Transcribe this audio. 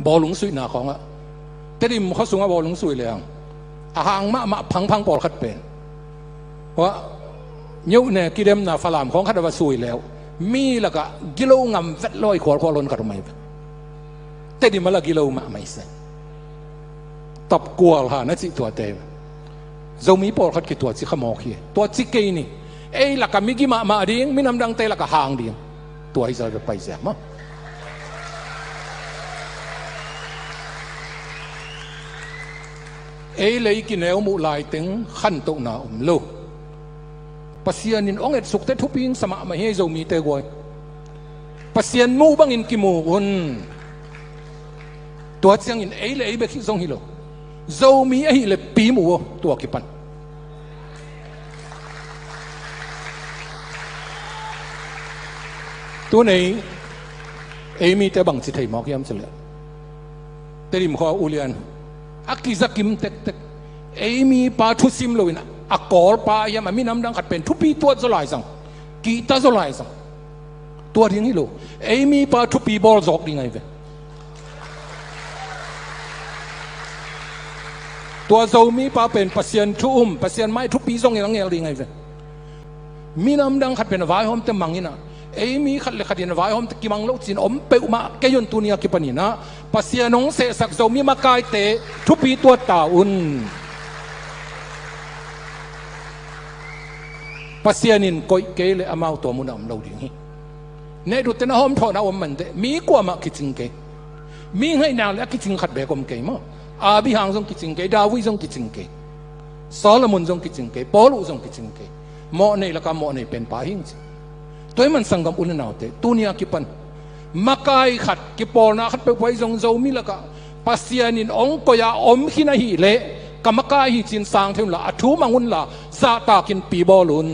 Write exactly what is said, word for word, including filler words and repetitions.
Bawlung suihna khawngah, Tedim khua sungah bawlung sui leng, a hang mahmah phangphang pawlkhat pen, hua, nyohne kidemna Falam khawng khat a va sui leu, mi lakah gilo ngam vet lo a i khualkhual hon khat om ahi ve. Tedim a la gilo mahmah i se. Tapkual ha na cih tuate. Zomi pawlkhat ki tua ci kha mawk hi. Tua ci kei ni. Ei lakah migi mahmah ding, minam dangte lakah hang ding. Tua hi zah ve pai zia maw. Ei lei kineu muh laiteng khantohna om lo. Pasian in hong etsukte thupi hing sa mahmah hi ei Zomite guai. Pasian muh bangin kimu un. Tua ciangin ei le ei bek hi zong hi lo. Zomi ahih le pi mu aw tua kipan. Tunei ei mite bangci thei mawk hiam cileh, Tedim khua ulian a kizakim tektek, ei mipa thusim loin a kawlpa hiam a minam dang khat pen thupi tuat zaw lai zang, kihta zaw lai zang. Tua ding hi lo. Ei mipa thupi bawl zawk ding ahi ve. Tua Zomipa pen Pasian thu um, Pasian mai thupi zongin a ngel ding ahi ve. Minam dang khat pen a vaihawmte mangin ah, ei mi khat le khatin a vaihawmte kimang lo cin om peuhmah kei un. Tuni a kipanin ah Pasian hong sehsak Zomi makaite thupi tuat ta un. Pasian in koih kei le amau tua munah om lo ding hi. Nehdutte na hawmthawhna om mante mi kuamah kicing kei. Mi ngaihna le a kicing khat beek om kei maw. Abraham zong kicing kei, David zong kicing kei, Solomon zong kicing kei, Paul uh zong kicing kei. Mawhnei lakah mawhnei penpa hing ci. Tua hi man sanggam u le naute, tuni a kipan makai khat, kipawlna khat peuhpeuh ahi zong Zomi lakah Pasian in hong koih a om khin ahih leh ka makai hi cin sang thei unla, a thu mang unla, zahtakin pi bawl un.